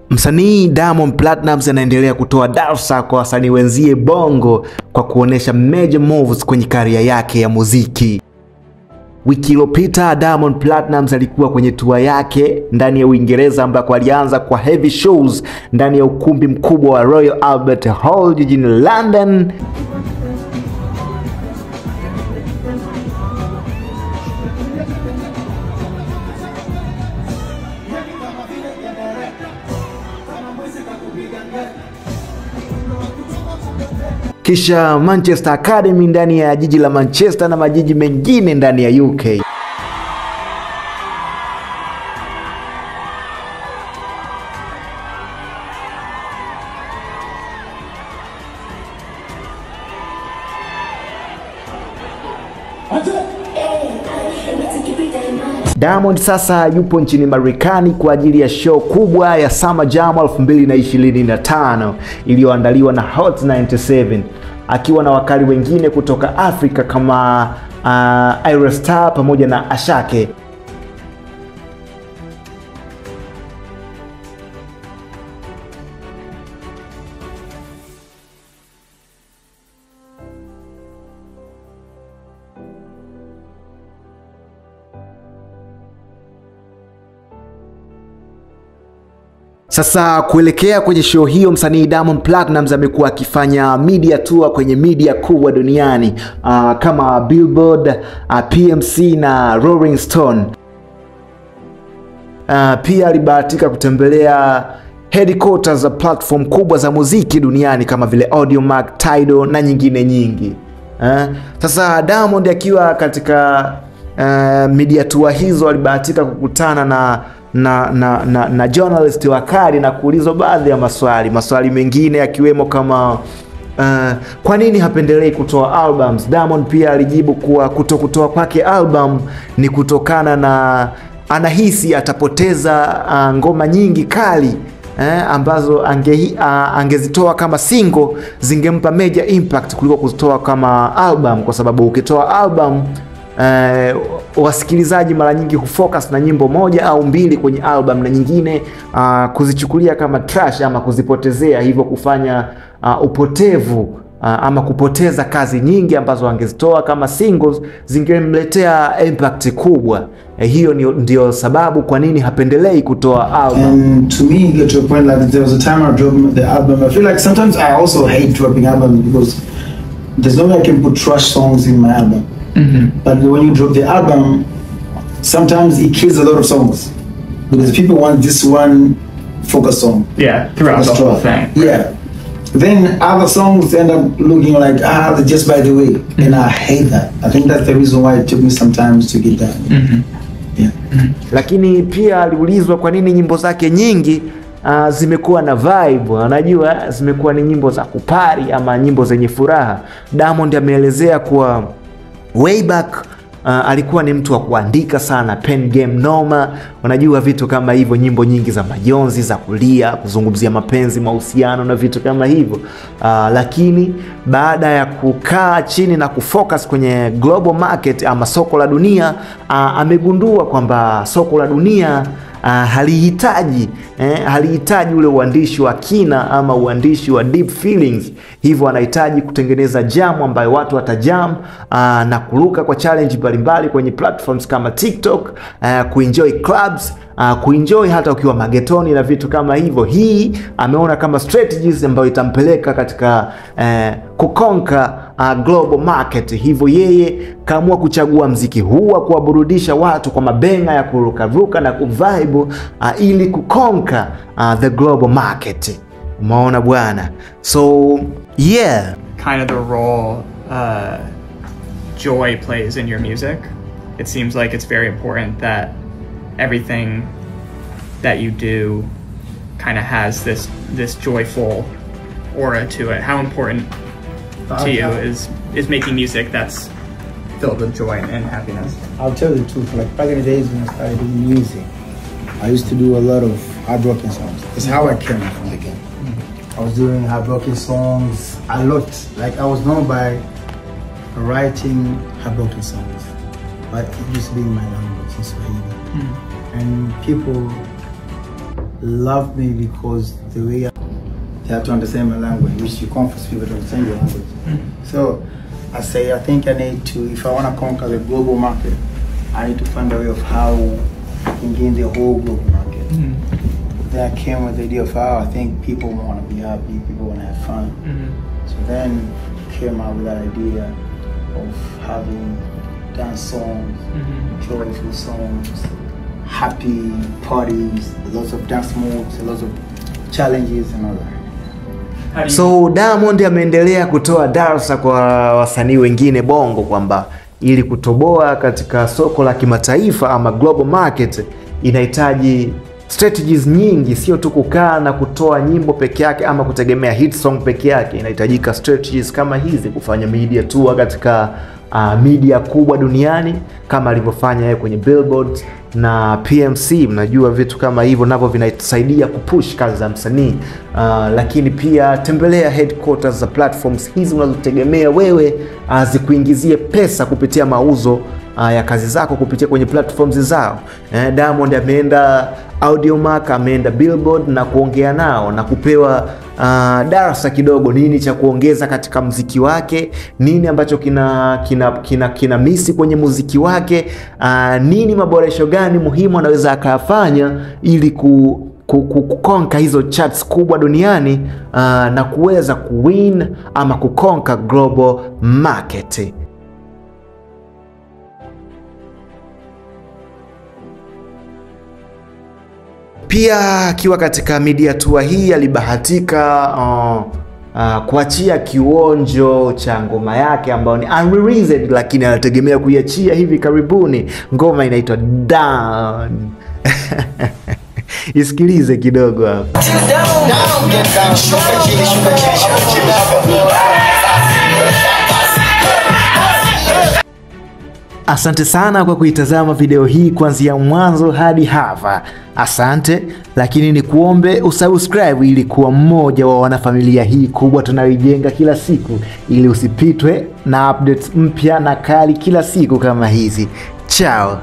Msanii Diamond Platnumz anaendelea kutoa darsa kwa wasanii wenzie Bongo kwa kuonesha major moves kwenye career yake ya muziki. Wiki iliyopita Diamond Platnumz alikuwa kwenye tour yake ndani ya Uingereza, ambako alianza kwa heavy shows ndani ya ukumbi mkubwa wa Royal Albert Hall jijini London. Kisha Manchester Academy ndani ya jiji la Manchester na majiji mengine ndani ya UK. Diamond sasa yupo nchini Marekani kwa ajili ya show kubwa ya Summer Jam 2025 iliyoandaliwa na Hot 97, akiwa na wakali wengine kutoka Afrika kama Ayra Starr pamoja na Ashake. Sasa kuelekea kwenye show hiyo, msanii Diamond Platnumz amekuwa akifanya media tour kwenye media kubwa duniani kama Billboard, PMC na Rolling Stone. Pia alibahatika kutembelea headquarters za platform kubwa za muziki duniani kama vile Audiomack, Tidal na nyingine nyingi. Sasa Diamond akiwa katika media tour hizo alibahatika kukutana na journalist wakali na kuulizwa baadhi ya maswali mengine yakiwemo kama kwa nini hapendelei kutoa albums. Diamond pia alijibu kuwa kutokutoa kwake album ni kutokana na anahisi atapoteza ngoma nyingi kali ambazo angezitoa kama single zingempa major impact kuliko kuzitoa kama album, kwa sababu ukitoa album wasikilizaji mara nyingi hufocus na nyimbo moja au mbili kwenye album na nyingine kuzichukulia kama trash ama kuzipotezea, hivyo kufanya upotevu ama kupoteza kazi nyingi ambazo angezitoa kama singles zingemletea impact kubwa. Hiyo ndio sababu kwa nini hapendelei kutoa album. And to me, get to a point like there was a time I dropped the album. I feel like sometimes I also hate dropping albums because there's no way I can put trash songs in my album. Mm-hmm. But when you drop the album, sometimes it kills a lot of songs because people want this one focus song. Yeah, throughout the whole thing. Yeah. Then other songs end up looking like, ah, just by the way. Mm-hmm. And I hate that. I think that's the reason why it took me some time to get that. Mm-hmm. Yeah. Mm-hmm. Lakini pia aliulizwa kwa nini nyimbo zake nyingi zimekuwa na vibe, anajua zimekuwa ni nyimbo za kupari ama nyimbo zenye furaha. Diamond ameelezea kuwa way back alikuwa ni mtu wa kuandika sana, pen game noma, unajua vitu kama hivyo, nyimbo nyingi za majonzi, za kulia, kuzungumzia mapenzi, mahusiano na vitu kama hivyo. Lakini baada ya kukaa chini na kufocus kwenye global market ama soko la dunia, amegundua kwamba soko la dunia halihitaji ule uandishi wa kina ama uandishi wa deep feelings. Hivyo anahitaji kutengeneza jam ambayo watu watajam na kuruka kwa challenge mbalimbali kwenye platforms kama TikTok, kuenjoy clubs, kuenjoy hata ukiwa magetoni na vitu kama hivyo. Hii ameona kama strategies ambayo itampeleka katika kukonka global market. Hivyo yeye kaamua kuchagua mziki huu wa kuwaburudisha watu kwa mabenga ya kurukaruka na kuvibe ili kukonka the global market. Umeona bwana? So yeah, kind of the role joy plays in your music. It seems like it's very important that everything that you do kind of has this joyful aura to it. How important to you is making music that's filled with joy and happiness? I'll tell you the truth, like back in the days when I started doing music, I used to do a lot of heartbroken songs. That's how I came from the game. Mm-hmm. I was doing heartbroken songs a lot. Like I was known by writing heartbroken songs, but it used to be in my language, in Swahili. Mm-hmm. And people love me because the way they have to understand my language, which you can't force people to understand your language. So I say, I think I need to, if I want to conquer the global market, I need to find a way of how I can gain the whole global market. Then I came with the idea of how I think people want to be happy, people want to have fun. So then came out with that idea of having dance songs, joyful songs, happy parties, lots of dance moves, lots of challenges and all that. So Diamond ameendelea kutoa darasa kwa wasanii wengine Bongo kwamba ili kutoboa katika soko la kimataifa ama global market inahitaji strategies nyingi, sio tu kukaa na kutoa nyimbo peke yake ama kutegemea hit song peke yake. Inahitajika strategies kama hizi, kufanya media tour katika media kubwa duniani kama alivyofanya yeye kwenye Billboard na PMC. Mnajua vitu kama hivyo navyo vinasaidia kupush kazi za msanii. Lakini pia tembelea headquarters za platforms hizi unazotegemea wewe zikuingizie pesa kupitia mauzo ya kazi zako kupitia kwenye platforms zao. Diamond ameenda Audiomack, ameenda Billboard na kuongea nao na kupewa darasa kidogo, nini cha kuongeza katika muziki wake, nini ambacho kina misi kwenye muziki wake, nini maboresho gani muhimu anaweza akafanya ili kukonka hizo charts kubwa duniani na kuweza kuwin ama kukonka global market. Pia akiwa katika media tour hii alibahatika kuachia kionjo cha ngoma yake ambayo ni unreleased, lakini anategemea kuiachia hivi karibuni. Ngoma inaitwa Down. Isikilize kidogo hapa. Asante sana kwa kuitazama video hii kuanzia mwanzo hadi hapa. Asante, lakini ni kuombe usubscribe ili kuwa mmoja wa wanafamilia hii kubwa tunayoijenga kila siku, ili usipitwe na updates mpya na kali kila siku kama hizi. Ciao.